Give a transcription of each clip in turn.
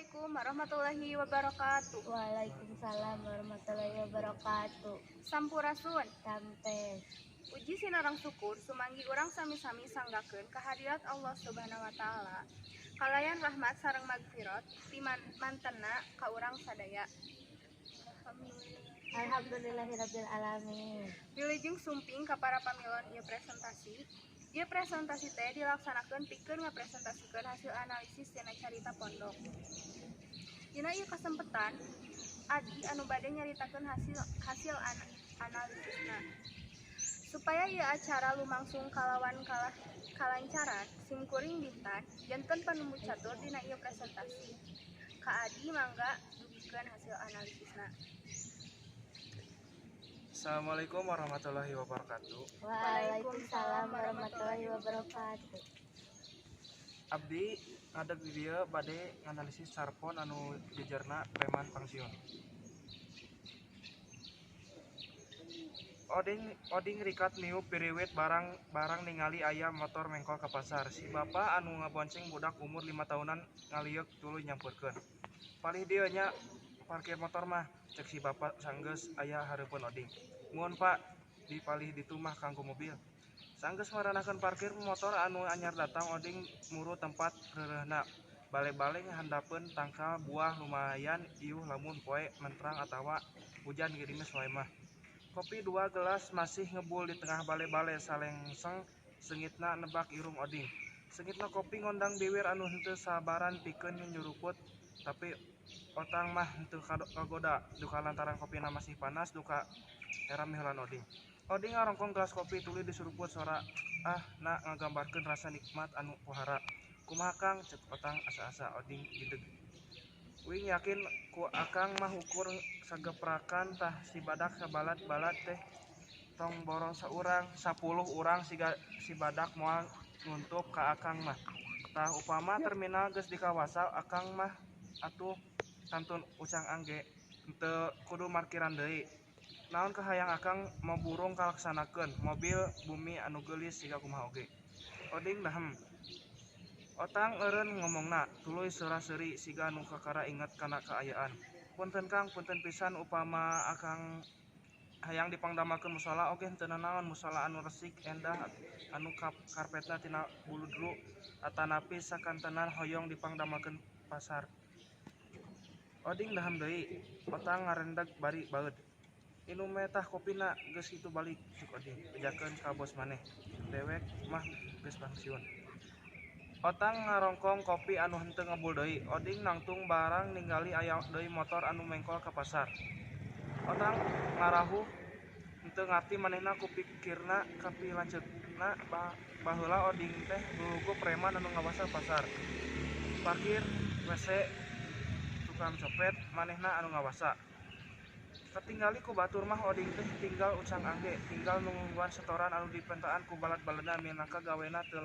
Assalamualaikum warahmatullahi wabarakatuh. Waalaikumsalam warahmatullahi wabarakatuh. Sampurasun. Rampes. Puji sinareng syukur sumanggi urang sami-sami sanggakeun kehadirat Allah Subhanahu wa taala. Kalayan rahmat sareng magfirat ti mantenna ka urang sadaya. Alhamdulillah. Alhamdulillahirabbil alamin. Wilujeng sumping ka para pamilon ieu presentasi. Ieu presentasi teh dilaksanakeun pikeun ngapresentasikeun hasil analisis dina carita pondok. Dina ieu kasempetan, Adi anu bade nyaritakeun hasil hasil analisisna. Supaya ieu acara lumangsung kalawan kalah kalancaran, sim kuring Bintang janten panumbu catur dina ieu presentasi. Ka Adi, mangga dugikeun hasil analisisna. Assalamualaikum warahmatullahi wabarakatuh. Waalaikumsalam warahmatullahi wabarakatuh. Abdi ngadeg di dieu bade nganalisis carpon anu jejerna preman pangsiun. Oding oding rikat niup piriwit barang barang ningali aya motor mengkol ka pasar. Si bapa anu ngabonceng budak umur 5 tahunan ngalieuk tuluy nyamperkeun. "Palih dieu nya parkir motor mah," cek si bapa sanggeus aya hareupeun Oding. "Muhun, Pak, di palih ditu mah kanggo mobil." Sanggeus maranahkeun parkir motor anu anyar datang, Oding muru tempat reureuhna. Bale-bale handapeun tangkal buah lumayan iuh lamun poe mentrang atawa hujan gerimis wae mah. Kopi dua gelas masih ngebul di tengah bale-bale, salengseng seungitna nebak irung Oding. Seungitna kopi ngondang biwir anu henteu sabaran pikeun nyuruput, tapi Otang mah henteu kagoda duka lantaran kopina masih panas duka era miheulaan Oding. Oding ngarongkong gelas kopi tuluy disuruput, sora ah na ngagambarkeun rasa nikmat anu pohara. "Kumaha, Kang?" cek Otang asa-asa. Oding gideg. "Uing yakin ku Akang mah ukur sageprakan tah si badak sabalad-balad teh tong boro saurang, 10 urang siga si badak moal nuntup ka Akang mah. Tah, upama terminal geus dikawasa Akang mah atuh kantun ucang angge henteu kudu markiran deui. Naon kahayang Akang mau burung kalaksanakeun, mobil bumi anu geulis siga kumaha oge." Oding dahem. Otang eureun ngomongna, tuluy sora-seuri siga anu kakara inget kana kaayaan. "Punten, Kang, punten pisan, upama Akang hayang dipangdamelkeun musala oge henteu nanaon, musala anu resik endah anu karpetna tina buludru, atanapi sakantenan hoyong dipangdamelkeun pasar." Oding daham deui. Otang ngarendeg bari baeud. "Inum we tah kopina, geus kitu balik," cek Oding, "bejakeun ka bos maneh, dewek mah geus pangsiun." Otang ngarongkong kopi anu henteu ngebul deui. Oding nangtung barang ningali aya deui motor anu mengkol ka pasar. Otang ngarahuh henteu ngarti manehna ku pikirna kapilanceukna baheula Oding teh lulugu preman anu ngawasa pasar. Parkir, WC, tukang copet manehna anu ngawasa. Katinggali ku batur mah Oding teh tinggal ucang angge, tinggal nungguan setoran anu dipentaan ku balad-baladna minangka gawena teh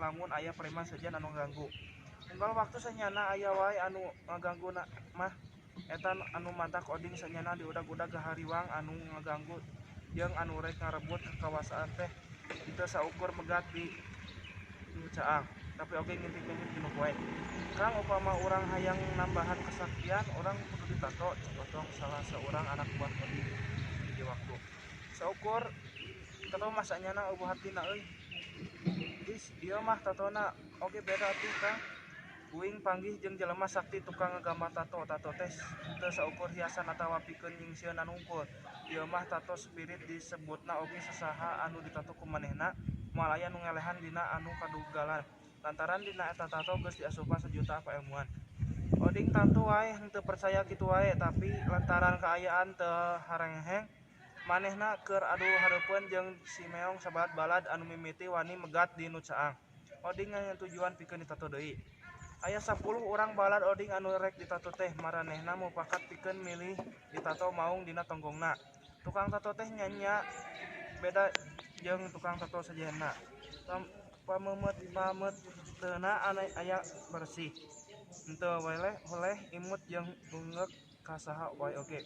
lamun aya preman sejen anu ngaganggu. Unggal waktu sanyana aya wae anu ngaganggu mah, eta anu matak Oding sanyana diudag-udag hariwang anu ngaganggu jeung anu rek ngarebut kakawasaan teh henteu saukur megat di nu caang, tapi oge ngintip-ngintip dinu poek. "Kang, upama urang hayang nambahan kesaktian, urang kudu ditato," cek Otong, salah saurang anak buah Oding hiji waktu. "Saukur tato mah sanyana euweuh hartina euy." "Is, ieu mah tatona oge beda atuh, Kang. Uing panggih jeung jelema sakti tukang ngagambar tato. Tato teh henteu saukur hiasan atawa pikeun nyingsieunan hungkul. Ieu mah tato spirit disebutna oge. Sasaha anu ditato ku manehna moal aya nu ngelehan dina anu kadugalan lantaran dina eta tato geus diasupan sajuta paelmuan." Oding tangtu wae henteu percaya kitu wae, tapi lantaran kaayaan teu harengheng, manehna keur adu hareupeun jeung si meong sabalad-balad anu mimiti wani megat di nu caang. Oding nganyatujuan pikeun ditato deui. Aya 10 urang balad Oding anu rek ditato teh, maranehna mupakat pikeun milih ditato maung dina tonggongna. Tukang tato teh nya beda jeung tukang tato sejenna. Pameumeutna aya bersih, henteu weleh imut jeung beungeuk ka saha wae oge.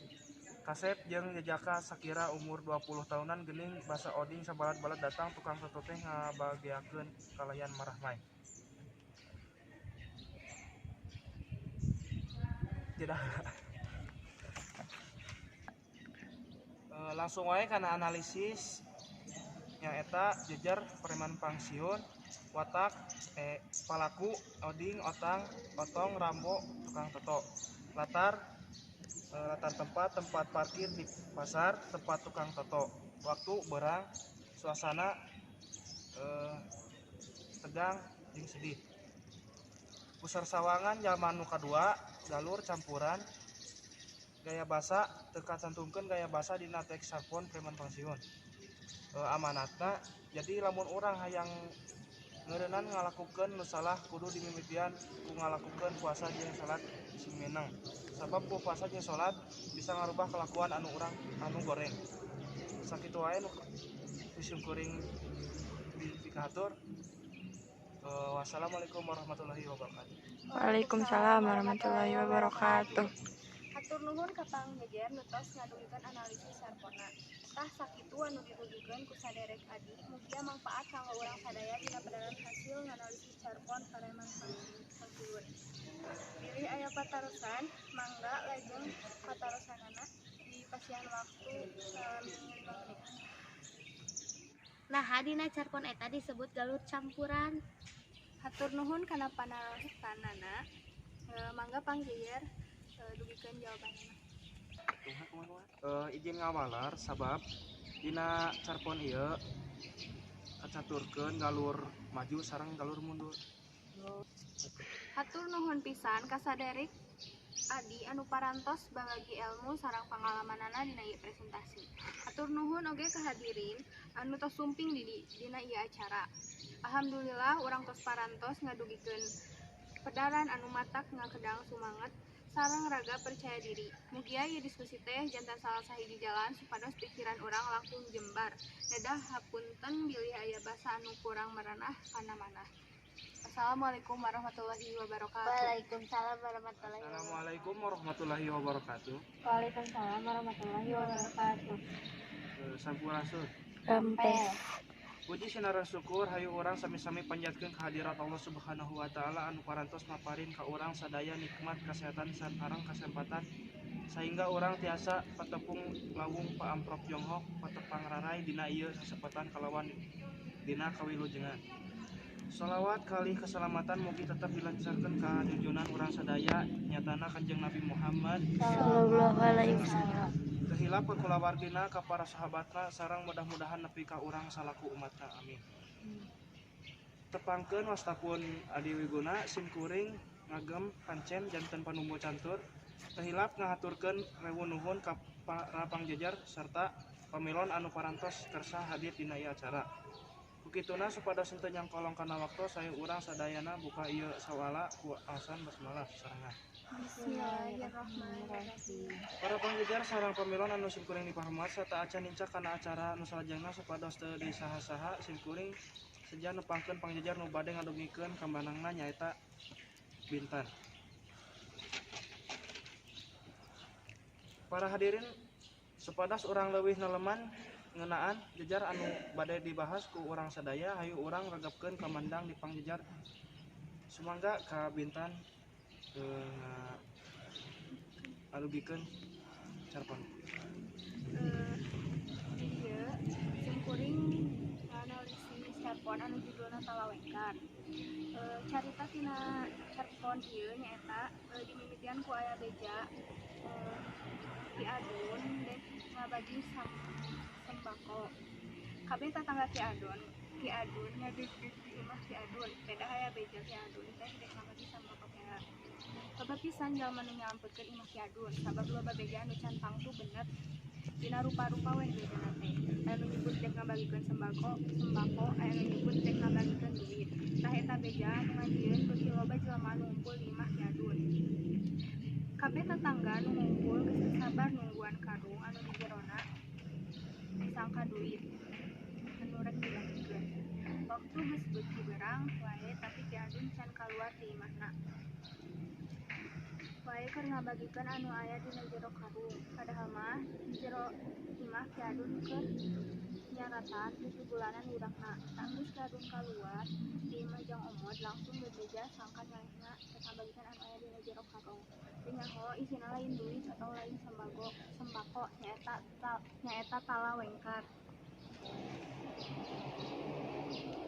Kasep jeung jajaka sakira umur 20 tahunan geuning, basa Oding sabalad-balad datang, tukang tato teh ngabageakeun kalayan marahmai. Tidak. Langsung wae kana analisis nyaeta jejer preman pangsiun, watak, palaku, oding, otang, otong, rambo, tukang toto. Latar, latar tempat, tempat parkir di pasar, tempat tukang toto. Waktu berang, suasana tegang jeung sedih. Pusar sawangan jalma nu kadua, galur campuran, gaya basa teu kacantumkeun gaya basa dina teks carpon preman pangsiun. Amanatna jadi lamun urang hayang ngeureunnan ngalakukeun nu salah kudu dimimitian ku ngalakukeun puasa jeung salat sing meneng. Sabab ku puasa jeung salat bisa ngarubah kelakuan anu urang anu goreng. Sakitu wae nu simkuring dipikahatur. Wassalamualaikum warahmatullahi wabarakatuh. Waalaikumsalam warahmatullahi wabarakatuh. Hatur nuhun ka pangjejer nu tos ngadugikeun analisis carponna. Tah sakitu anu didugikeun ku saderek adi, mugia mangpaat kanggo urang sadaya dina pedaran hasil nganalisis carpon preman pangsiun. Bilih aya patarosan, mangga lajeng patarosanana di pasihan waktu salami 5 menit. Nah, dina carpon eta disebut galur campuran. Hatur nuhun kana panarosanana. Mangga pangjejer dugikeun jawabanana. Izin ngawalar sabab dina carpon ieu kacaturkeun galur maju sareng galur mundur. Hatur nuhun pisan ka saderek adi anu parantos babagi ilmu sareng pangalamanana dina ieu presentasi. Hatur nuhun oge ka hadirin anu tos sumping di dina ieu acara. Alhamdulillah urang tos parantos ngadugikeun pedaran anu matak ngakedang sumanget sareng raga percaya diri. Mugia ieu diskusi teh janten salah sahiji jalan supados pikiran urang langkung jembar. Nedah hapunten bilih aya basa anu kurang merenah kana manah. Assalamualaikum warahmatullahi wabarakatuh. Waalaikumsalam warahmatullahi wabarakatuh. Assalamualaikum warahmatullahi wabarakatuh. Waalaikumsalam warahmatullahi wabarakatuh. Sampurasun. Rampes. Puji sinareng syukur hayu urang sami-sami panjatkeun kehadirat Allah Subhanahu wa taala anu parantos maparin ka urang sadaya nikmat kesehatan sareng kasempatan sehingga urang tiasa patepung lawung paamprok jonghok patepang rarai dina ieu kasempatan kalawan dina kawilujengan. Sholawat kalih keselamatan mugi tetap dilancarkan ka junjunan urang sadaya nyatana Kanjeng Nabi Muhammad Sallallahu alaihi wasallam. Tehilap ka kulawargina ka para sahabatna sareng mudah-mudahan nepi ka urang salaku umatna, amin. Tepangkeun wastapun Adi Wiguna simkuring ngagem pancen janten panumbu cantur. Tehilap ngahaturkeun rewu nuhun ka para pangjejer serta pamilon anu parantos kersa hadir dina ieu acara. Kukituna supados henteu nyangkolong kana waktu saya urang sadayana buka ieu sawala ku alasan basmalah sarengan. Bismillahirrahmanirrahim. Para pangjejer sareng pamilon anu simkuring dipahormat serta acan nincak kana acara nu salajengna supados teu disaha-saha simkuring seja nepangkeun pangjejer nu bade ngadugikeun kambanangna nyaeta Bintan. Para hadirin supados urang leuwih neleman ngeunaan jejer anu bade dibahas ku urang sadaya hayu urang regepkeun kamandang di pangjejer. Sumangga ka Bintan ngadugikeun carpon. Di dieu simkuring nganalisis carpon anu judulna Talawengkar. Carita tina carpon ieu nyaeta dimimitian ku aya beja Ki Adun dek ngabagi sembako. Kabeh tatangga Ki Adun ngadeg-deg di imah Ki Adun. Pedah aya beja Ki Adun teh dek ngabagi sembako teh. Loba pisan jalma nu nyalampetkeun imah Ki Adun sabab loba beja anu can tangtu bener dina rupa-rupa weh bejana teh. Aya nu nyebut dek ngabagikeun sembako, aya nu nyebut dek ngabagikeun duit. Tah eta beja anu ngajieun beuki loba jelema anu ngumpul di imah Ki Adun. Kabeh tetangga nu ngumpul geus teu sabar nungguan karung anu di jerona disangka duit anu rek dibagikeun. Waktu geus beuki berang wae tapi Ki Adun can kaluar ti imahna. Wae keur ngabagikeun anu aya dina jero karung. Padahal mah di jero imah Ki Adun keur nyaratan 7 bulanan budakna. Tanggeus Ki Adun kaluar ti imah jang Omot Pomod langsung bebeja sangkan manehna rek ngabagikan anu aya dina jero karung. Teu nyaho isina lain duit atawa lain sembako nyaeta tala wengkar.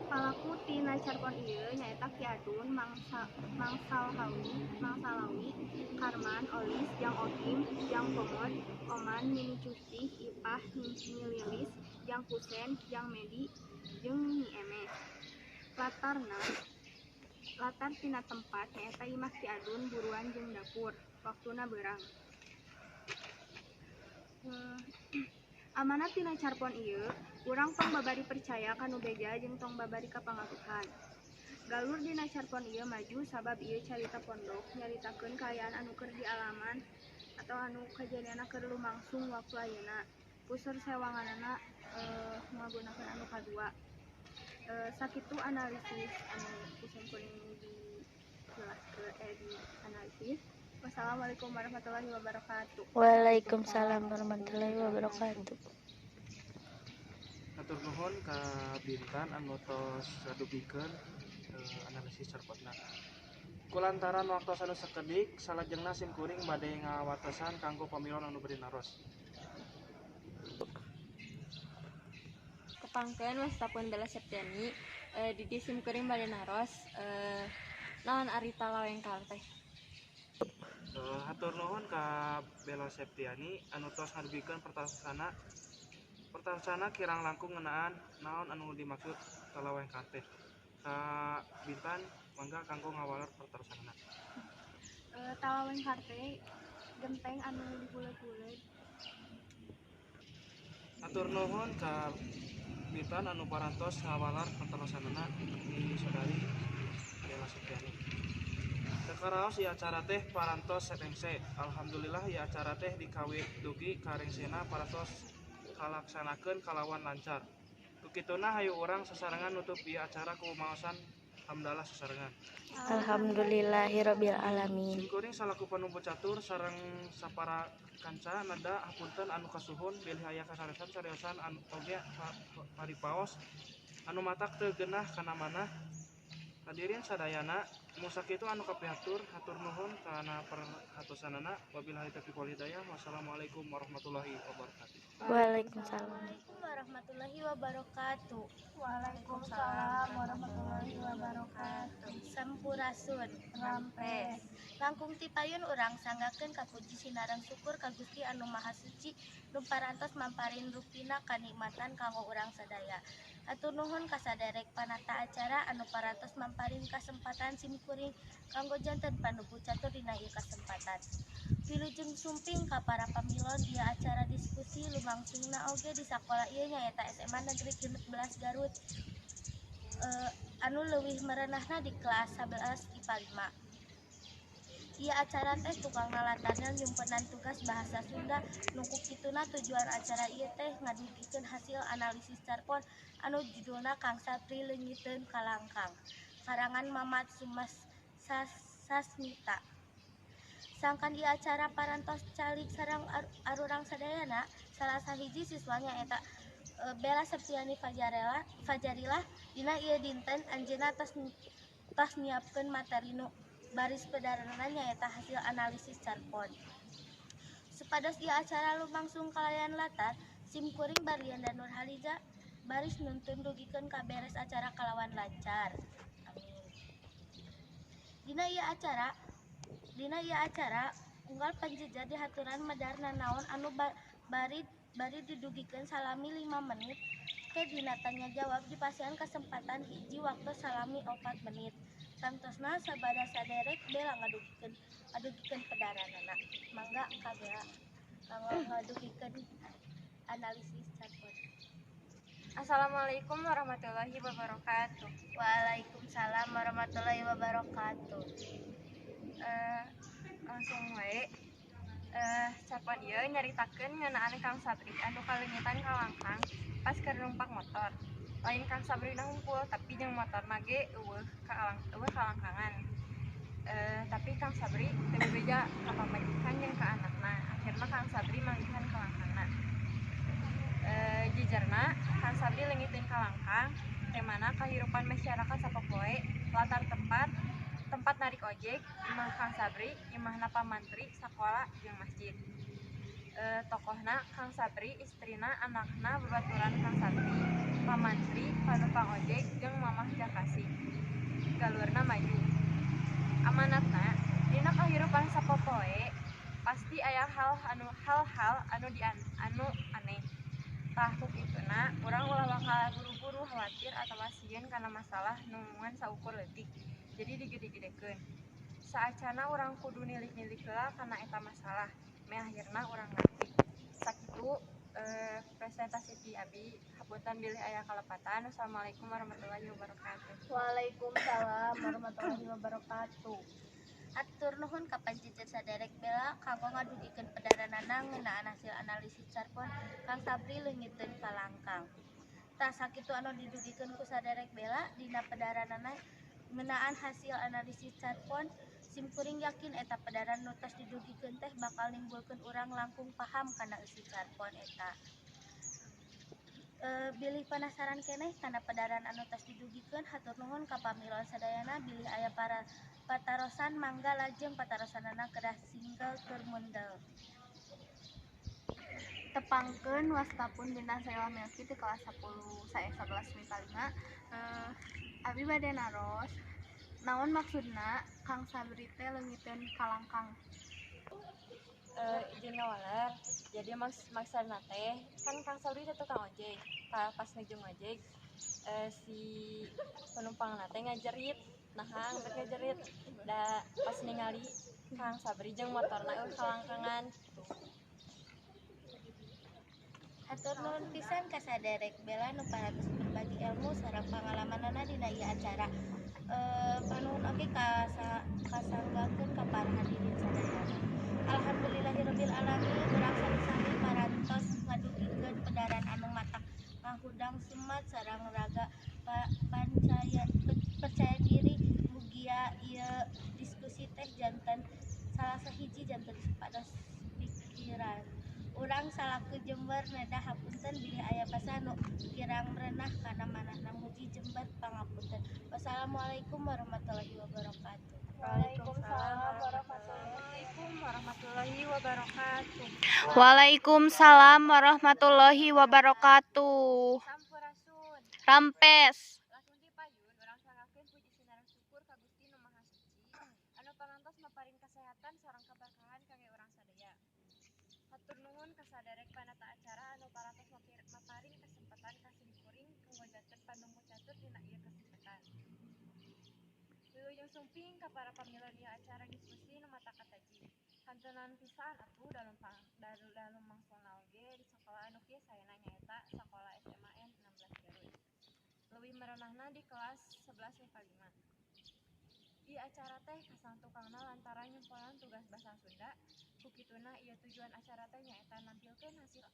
Palaku tina carpon ieu nyaeta Ki Adun, Mang Salawi, Karman, Olis, Jang Ohim, Jang Pomod, Oman, Nini Cusih, Ipah, Nyi Lilis, Jang Kusen, Jang Medi, jeung Nyi Emeh. Latar tina tempat nyaeta imah Ki Adun, buruan jeung dapur. Waktuna beurang. Amanat tina carpon ieu, urang tong babari percaya ka nu beja jeung tong babari kapangaruhan. Galur dina carpon ieu maju sabab ieu carita pondok nyaritakeun kaayaan anu keur dialaman atau anu kajadianna keur lumangsung waktu ayeuna. Puseur sewanganana ngagunakeun anu kadua. Sakitu analisis anu ku simkuring dijelaskeun dianalisis. Wassalamualaikum warahmatullahi wabarakatuh. Waalaikumsalam warahmatullahi wabarakatuh. Hatur nuhun ka Bintan anu tos ngadugikeun analisis carponna. Kulantaran waktos anu sakedik, salajengna sim kuring bade ngawatesan kanggo pamilon anu bade naros. Kepangkeun wasta pun Bella Septiani, di dieu sim kuring bade naros, naon ari talawengkar teh? Hatur nuhun ka Bella Septiani anu tos ngadugikeun pertosana. Pertosana kirang langkung ngeunaan naon anu dimaksud talawengkar teh. Ka Bintan mangga kanggo ngawaler pertarosanana. Talawengkar teh genteng anu dibuleud-buleud. Hatur nuhun ka Bintan anu parantos ngawaler pertarosanana di saudari Bella Septiani. Teu karaos ieu acara teh parantos rengse. Alhamdulillah ieu acara teh dikawit dugi ka rengsena parantos kalaksanakeun kalawan lancar. Ku kituna hayu urang sasarengan nutup ieu acara ku maosan hamdalah sasarengan. Alhamdulillahirabbil alamin. Sim kuring salaku panumbu catur sareng sapara kanca neda hapunten anu kasuhun bilih aya kasalesan cariosan anu oge paripaos anu matak teu geunah kana manah. Hadirin sadayana, mung sakitu anu kapihatur, hatur nuhun kana perhatosanana. Wabillahi taufiq wal hidayah. Wassalamualaikum warahmatullahi wabarakatuh. Waalaikumsalam. Assalamualaikum warahmatullahi wabarakatuh. Waalaikumsalam warahmatullahi wabarakatuh. Sampurasun. Rampes. Langkung ti payun urang sanggakeun kapuji sinareng syukur ka Gusti anu Maha Suci nu parantos mamparin rupina kanikmatan kanggo urang sadaya. Hatur nuhun ka saderek panata acara anu parantos mamparin kasempatan sim kuring kanggo janten panubu catur dina ieu kasempatan. Wilujeng sumping ka para pamilon ieu acara diskusi lumangsungna oge di sakola ieu nyaeta SMA Negeri 16 Garut, anu leuwih merenahna di kelas 11 IPA 5. Ieu acara teh tukangna latarna nyumpenan tugas bahasa Sunda nu ku kituna tujuan acara ieu teh ngadugikeun hasil analisis carpon anu judulna Kang Sabri Leungiteun Kalangkang karangan Mamat Sumas Sasmita. Sangkan ieu acara parantos calik sareng arurang sadayana, salah sahiji siswa nyaeta Bella Septiani Fajarilah. Dina ieu dinten anjeunna tos nyiapkeun materi nu baris pedaranana nyaeta hasil analisis carpon. Supados ieu acara lumangsung kalayan latar, sim kuring Barlianda Nurhaliza baris nuntun dugikeun ka beres acara kalawan lancar. Amin. Dina ieu acara unggal panjejer dihaturan medar nanaon anu bari didugikeun salami 5 menit. Ke dina tanya jawab dipasihan kasempatan hiji waktu salami 4 menit. Tangtosna sabada saderek Bella ngadugikeun pedaranana. Mangga ka Bella kanggo ngadugikeun analisis carpon. Assalamualaikum warahmatullahi wabarakatuh. Waalaikumsalam warahmatullahi wabarakatuh. Langsung wae. Carpon ieu nyaritakeun ngeunaan Kang Sabri anu kaleungitan kalangkang pas keur numpak motor. Lain Kang Sabrina hungkul, tapi jeung motorna ge euweuh kalangkangan. Tapi Kang Sabri teu bebeja ka pamajikan jeung ka anakna. Akhirna Kang Sabri manggihan kalangkangna. Jejerna Kang Sabri leungiteun kalangkang, temana kahirupan masyarakat sapopoe, latar tempat ojek, imah Kang Sabri, imahna pamantri, sakola jeung masjid. Tokohna Kang Sabri, istrina, anakna, babaturan Kang Sabri, pamantri, panumpang ojek jeung Mamah Jakasih. Galurna maju. Amanatna dina kahirupan sapopoe pasti aya hal-hal anu aneh. Tah, ku kituna urang ulah bakal buru-buru khawatir atawa sieun kana masalah nu ngan saukur leutik jadi digede-gedekeun. Saacana urang kudu nilik-nilik heula kana eta masalah, meh akhirna urang ngarti. Sakitu presentasi ti abi, hapunten bilih aya kalepatan. Wassalamualaikum warahmatullahi wabarakatuh. Waalaikumsalam warahmatullahi wabarakatuh. Hatur nuhun ka panjejer saderek Bella kanggo ngadugikeun pedaranana ngeunaan hasil analisis carpon Kang Sabri leungiteun kalangkang. Tah, sakitu anu didugikeun ku saderek Bella dina pedaranana ngeunaan hasil analisis carpon. Simkuring yakin eta pedaran nu tos didugikeun teh bakal nimbulkeun urang langkung paham kana eusi carpon eta. Bilih panasaran keneh kana pedaran anu tos didugikeun, hatur nuhun ka pamilon sadayana. Bilih aya para patarosan, mangga lajeng patarosanana, kedah singgel tur mendel. Tepangkeun, wasta pun Bintang Saila Milki ti kelas 10 saya 11 MIPA 5. Abi bade naros, naon maksudna Kang Sabri teh leungiteun kalangkang? Izin ngawaler. Jadi maksudna teh kan Kang Sabri teh tukang ojek. Pas nuju ngojek, si penumpang teh ngajerit, nah bet ngajerit da pas ningali Kang Sabri jeung motorna euweuh kalangkangan. Hatur nuhun pisan ka saderek Bella nu parantos berbagi ilmu sareng pangalamanana dina ieu acara. Panuhun oge kasanggakeun ka para hadirin sadayana. Alhamdulillahirabbil alamin, urang sami-sami parantos ngadugikeun pedaran anu matak ngahudang semangat sareng raga pancaya percaya diri. Mugia ieu diskusi teh janten salah sahiji janten supados pikiran urang salaku Jember neda hapunten bilih aya basa nu kirang merenah kana manahna. Mugi jember pangapunten. Wassalamualaikum warahmatullahi wabarakatuh. Waalaikumsalam warahmatullahi wabarakatuh. Waalaikumsalam warahmatullahi wabarakatuh. Sampurasun. Rampes. Langsung ti payun urang sanggakeun puji sinareng syukur ka Gusti Nu Maha Suci anu parantos maparin kasehatan sareng kaberkahan kangge urang sadaya. Hatur nuhun ka saderek panata acara anu parantos maparin kesempatan ka simkuring kanggo janten panunggu catur dina ieu kesempatan. Wilujeng sumping ka para pamilon ieu acara diskusi nu matak kataji. Kantenan pisan atuh dalam mangsulna oge di sakola anu kieu saena, nyaeta Sakola SMAN 16 Garut. Leuwih merenahna di kelas 11 MIPA 5. Ieu acara teh kasang tukangna lantaran nyumponan tugas basa Sunda. Ku kituna ieu tujuan acara teh nyaeta nampilkeun hasil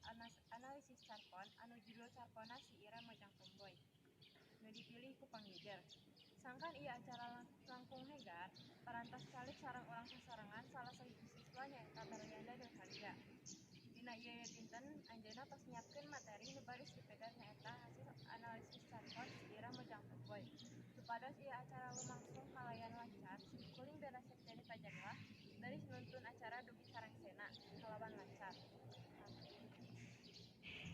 analisis carpon anu judul carponna Si Ira Mojang Tomboy nu dipilih ku pangjejer. Sangkan ieu acara langkung hegar, parantos calik sareng urang sasarengan salah sahiji siswa, nyaeta Berlianda Nurhaliza. Dina ieu dinten anjeunna tos nyiapkeun materi nu baris dipedar, nyaeta hasil analisis carpon Si Ira Mojang Tomboy. Supados ieu acara lumangsung kalayan lancar, simkuring Bella Septiani Pajarwah baris nuntun acara dugi karangsena kalawan lancar.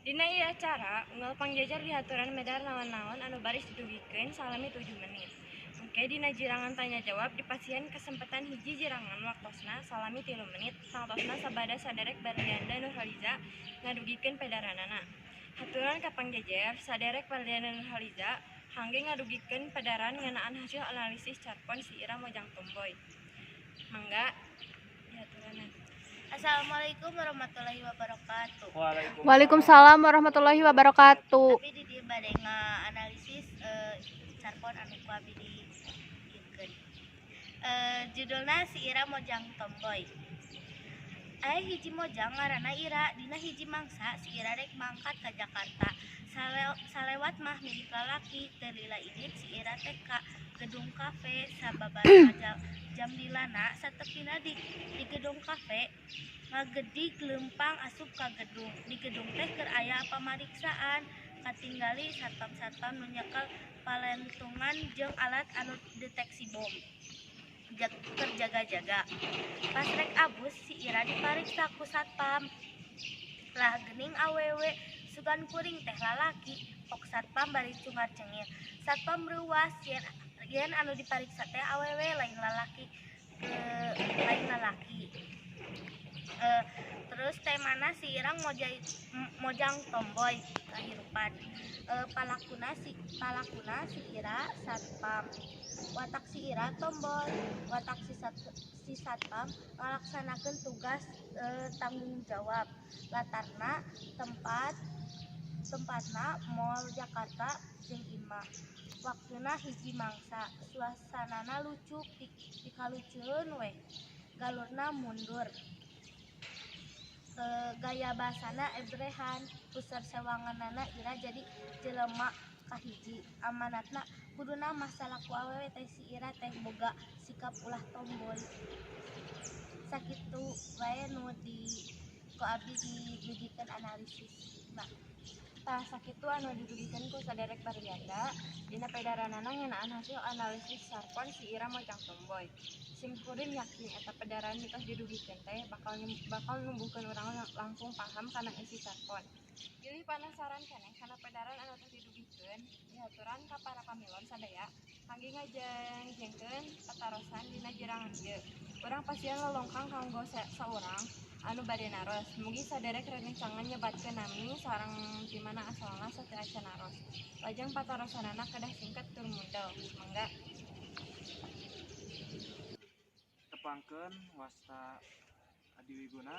Dina ieu acara, unggal pangjejer dihaturan medar naon-naon anu baris didugikeun salami 7 menit. Engke dina jirangan tanya jawab dipasihan kesempatan hiji jirangan waktosna salami 3 menit, tangtosna sabada saderek Berlianda Nurhaliza ngadugikeun pedaranana. Haturan ka pangjejer, saderek Berlianda Nurhaliza kangge ngadugikeun pedaran ngeunaan hasil analisis carpon Si Ira Mojang Tomboy. Mangga dihaturanan. Assalamualaikum warahmatullahi wabarakatuh. Waalaikumsalam warahmatullahi wabarakatuh. Tapi di dieu bade analisis carpon anu ku abi dijieunkeun. Judulna Si Ira Mojang Tomboy. Aya hiji mojang ngaranna Ira. Dina hiji mangsa si Ira rek mangkat ka Jakarta. Salewat mah milik lalaki. Teu lila indit si Ira teh ka gedung kafe sababaraha jam lilana. Satepina di gedung kafe ngagedig leumpang asup ka gedung. Di gedung teh keur aya pamariksaan, katinggali satpam-satpam nu nyekel palentungan jeung alat anu deteksi bom. Keur jaga-jaga. Pas rek abus si Ira dipariksa ku satpam. Lah geuning awewe, sugan kuring teh lalaki, pok satpam bari cungar-cengir. Satpam reuwas yen anu dipariksa teh awewe lain lalaki lain lalaki. Terus temana si Irang mojang tomboy kahirupan. Palakuna si Ira satpam, watak si Ira tomboy, watak si satpam ngalaksanakeun tugas, tanggung jawab. Latarna tempatna Mall Jakarta jeung imah. Waktuna hiji mangsa, suasanana lucu pikalucueun weh. Galurna mundur. Gaya basana ebrehan, user sewanganana Ira jadi jelema kahiji. Amanatna kuduna mah salaku awewe teh si Ira teh boga sikap ulah tomboy. Sakitu wae nu di ku abdi didugikeun analisisna. Tah, sakitu anu didugikeun ku saderek Barlianda dina pedaranana ngeunaan hasil analisis sarpon Si Ira Mojang Tomboy. Sim kuring yakin eta pedaran nu tos didugikeun teh bakal numbuhkeun urang langkung paham kana isi sarpon. Bilih panasaran keneh kana pedaran anu tos didugikeun, dihaturan ka para pamilon sadaya kangge ngajangjengkeun patarosan dina jirangan ieu. Urang pasian lolongkang kanggo saurang anu bade naros. Mugi saderek rerencangan nyebatkeun nami sareng ti mana asalna sateu acan naros. Lajeng patarosanana kedah singket tur mundel. Mangga. Tepangkeun, wasta Adi Wiguna,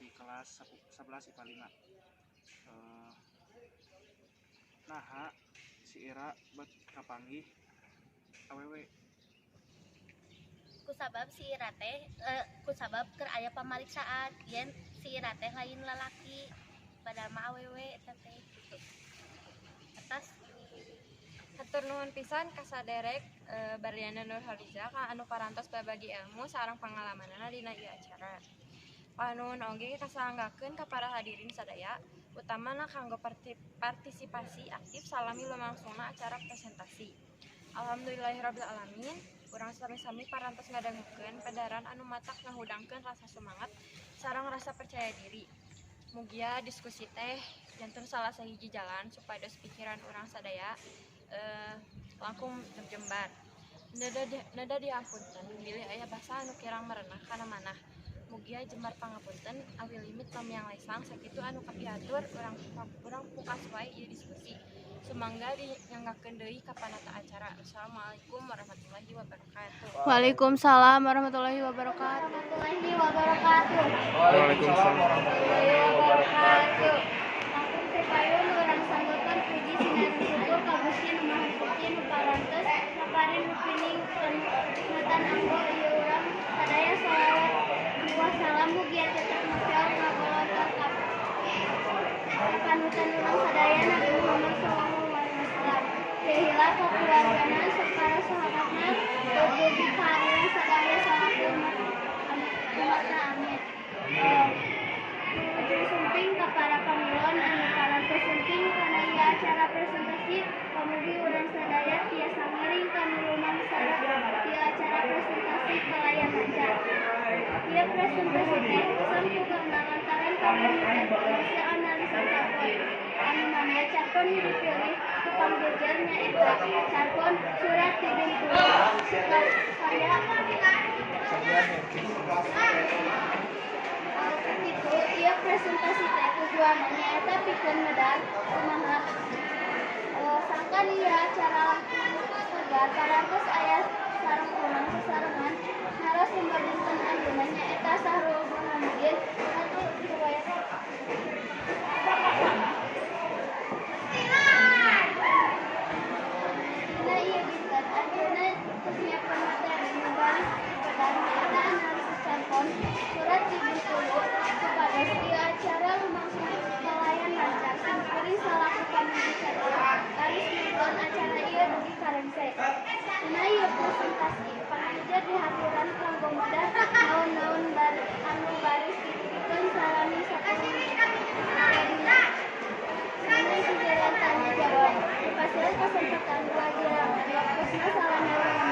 di kelas 11 IPA 5. Naha si Ira bet kapanggih awewe? Kusabab si Ira teh kusabab keur aya pamariksaan yen si Ira teh lain lalaki, padahal mah awewe eta teh gitu. Atas. Hatur nuhun pisan ka saderek Barliana Nurhaliza ka anu parantos babagi ilmu sareng pangalamanana dina ieu acara. Panuhun oge kasanggakeun ka para hadirin sadaya, utamana kanggo partisipasi aktif salami lumangsungna acara presentasi. Alhamdulillahirabbil alamin, urang sami-sami parantos ngadangukeun pedaran anu matak ngahudangkeun rasa sumangat sareng rasa percaya diri. Mugia diskusi teh janten salah sahiji jalan supados pikiran urang sadaya langkung jembar. Neda dihapunten bilih aya basa anu kirang merenah kana manah. Mugia jembar pangapunten awi limit lamiang lesang. Sakitu anu kapihatur urang, pungkas wae ieu diskusi. Sumangga dinyanggakeun deui ka panata acara. Assalamualaikum warahmatullahi wabarakatuh. Waalaikumsalam warahmatullahi wabarakatuh. Warahmatullahi wabarakatuh. Waalaikumsalam warahmatullahi wabarakatuh. Langkung ti payun urang sanggakeun puji sinareng syukur ka Gusti Nu Maha Suci nu parantos naparin rupining panutan anggo ieu urang sadaya. Sholawat wassalam mugia tetep mepel ngagolontor ka panutan urang sadaya, Nabi Muhammad sallallahu alaihi wasallam. Lihila ka keluargana, para sahabatna, dugi ka urang sadaya salaku umatna, amin. Wilujeng sumping ka para pamilon anu parantos sumping kana ieu acara presentasi. Pamugi urang sadaya tiasa ngiring kanu lumangsana ieu acara presentasi kalayan lancar. Ieu presentasi teh sampurna lantaran kanggo nyudakeun hasil analisis carpon, anu mana carpon nu dipilih ku panggejer nyaeta carpon Surat ti Bengkulu. Saya kitu ieu presentasi teh tujuanna nyaeta pikeun medar kumaha sangkan ieu acara langkung tegar parantos aya sareng urang sasarengan narasumber dinten ayeuna, nyaeta Sahrul Burhanuddin. Hatur riwayat. Dina ieu dinten anjeunna tos nyiapkeun materi nu baris dipedar, nyaeta analisis carpon Surat ti Bengkulu. Supados ieu acara lumangsung kalayan lancar, simkuring salaku pamudicaratur baris nonton acara ieu dugi ka rengse. Dina ieu presentasi pangjejer dihaturan kanggo medar naon-naon anu baris didugikeun salami sapalih dina gigireun tanya jawab. Dipasihan kasempatan dua jirangan waktosna salami urang.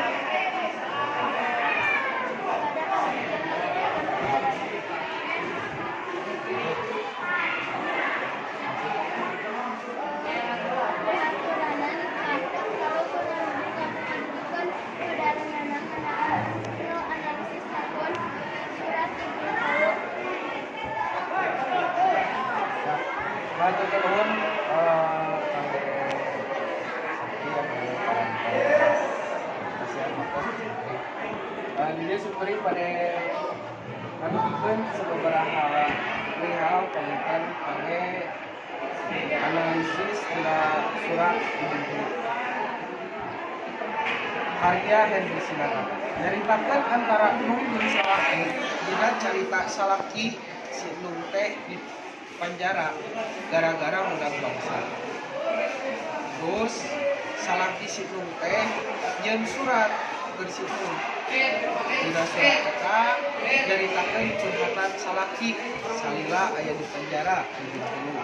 Bapak. Dia seperti pada ngadugikeun sababaraha perihal panginten kangge analisis dina surat di Bengkulu. Karya Henry Sinaga nyaritakeun antara Nung jeung salaki dina carita salaki si Nung teh di penjara gara-gara menang bangsa. Terus salaki si Nung teh nyeun surat keur si Nung. Dina surat eta nyaritakeun curhatan salaki salila aya di penjara di Bengkulu.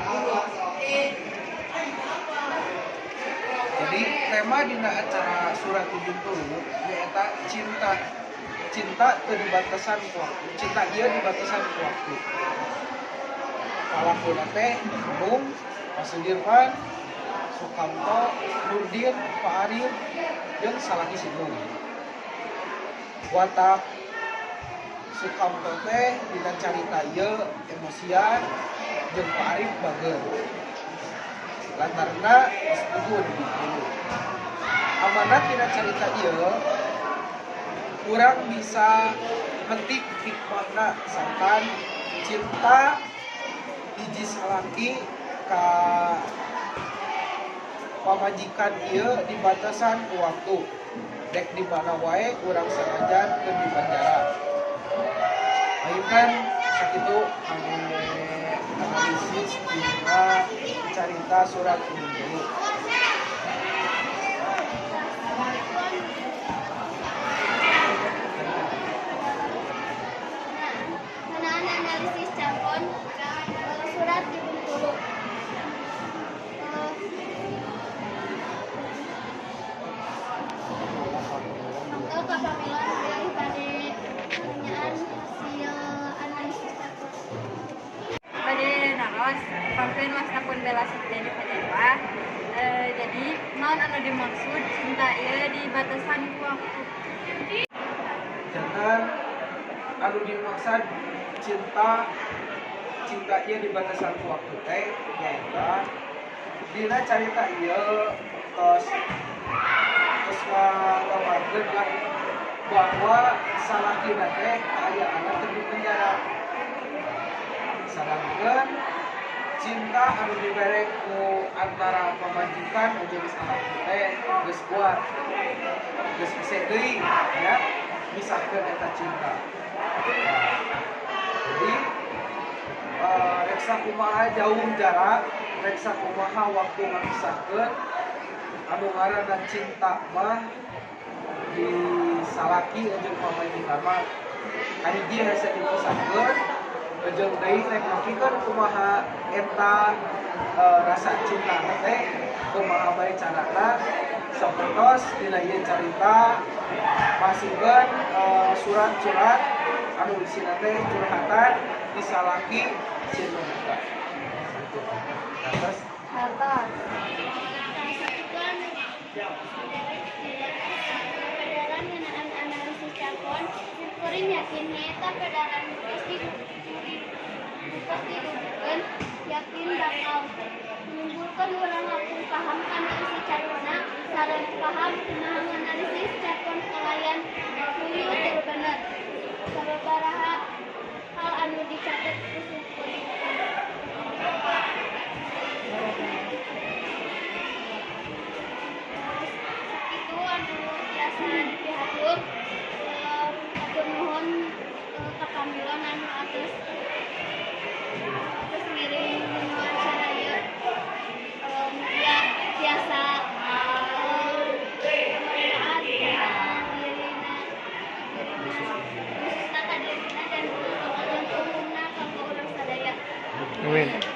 Jadi tema dina acara surat di Bengkulu nyaeta cinta. Cinta teu dibatasan ku waktu. Cinta ieu dibatasan ku waktu. Palakuna teh Nung, Pak Sudirman, Sukamto, Nurdin, Pak Arif, jeung salaki si Nung. Watak Sukamto teh dina carita ieu emosian jeung Pak Arif bager. Lantarna geus puguh di Bengkulu. Amanat dina carita ieu kurang bisa metik hikmahna sangkan cinta hiji salaki ka pamajikan ieu dibatasan ku waktu. Dek di mana wae urang sanajan keur di penjara. Ayeuna sakitu kangge analisis dina carita surat Bengkulu. Ngeunaan analisis carpon surat di Bengkulu. Mangga ka pamilon bilih bade nanyaan hasil analisis carpon. Bade naros, pangkeun wasta pun Bella Septiani Fajarwah. Jadi naon anu dimaksud cinta ieu dibatasan ku waktu? Jangan anu dimaksud cinta cinta ieu dibatasan ku waktu teh nyaeta dina carita ieu tos tos ngagambarkeun lah bahwa salakina teh kaayaanna teu di penjara. Sadangkeun cinta anu dibere ku antara pamajikan jeung salaki teh geus kuat, geus hese deui ya, misahkeun eta cinta. Nah, jadi reksa kumaha jauh jarak, reksa kumaha waktu ngamisahkeun anu ngaranna cinta mah di salaki jeung pamajikan mah kahiji hese dipisahkeun jeung deui rek nepikeun kumaha eta rasa cinta teh kumaha bae carana sapertos dina ieu carita masihkeun surat-surat anu isina teh curhatan di salaki si Nung eta. Gitu. Terus Hartos. Pedaran ngeunaan analisis carpon, kuring yakin nyaeta pedaran geus didugikeun yakin bakal nimbulkeun urang langkung paham kana isi carponna sareng paham kumaha nganalisis carpon kalayan tuluy teu bener. Sababaraha hal anu dicatet ku simkuring. Sakitu anu tiasa dipihatur. Hatur nuhun ka pamilon anu atos ngiring acara ieu. Mugia tiasa bermanfaat kana dirina khususna ka dirina dan umumna kanggo urang sadaya. Amin.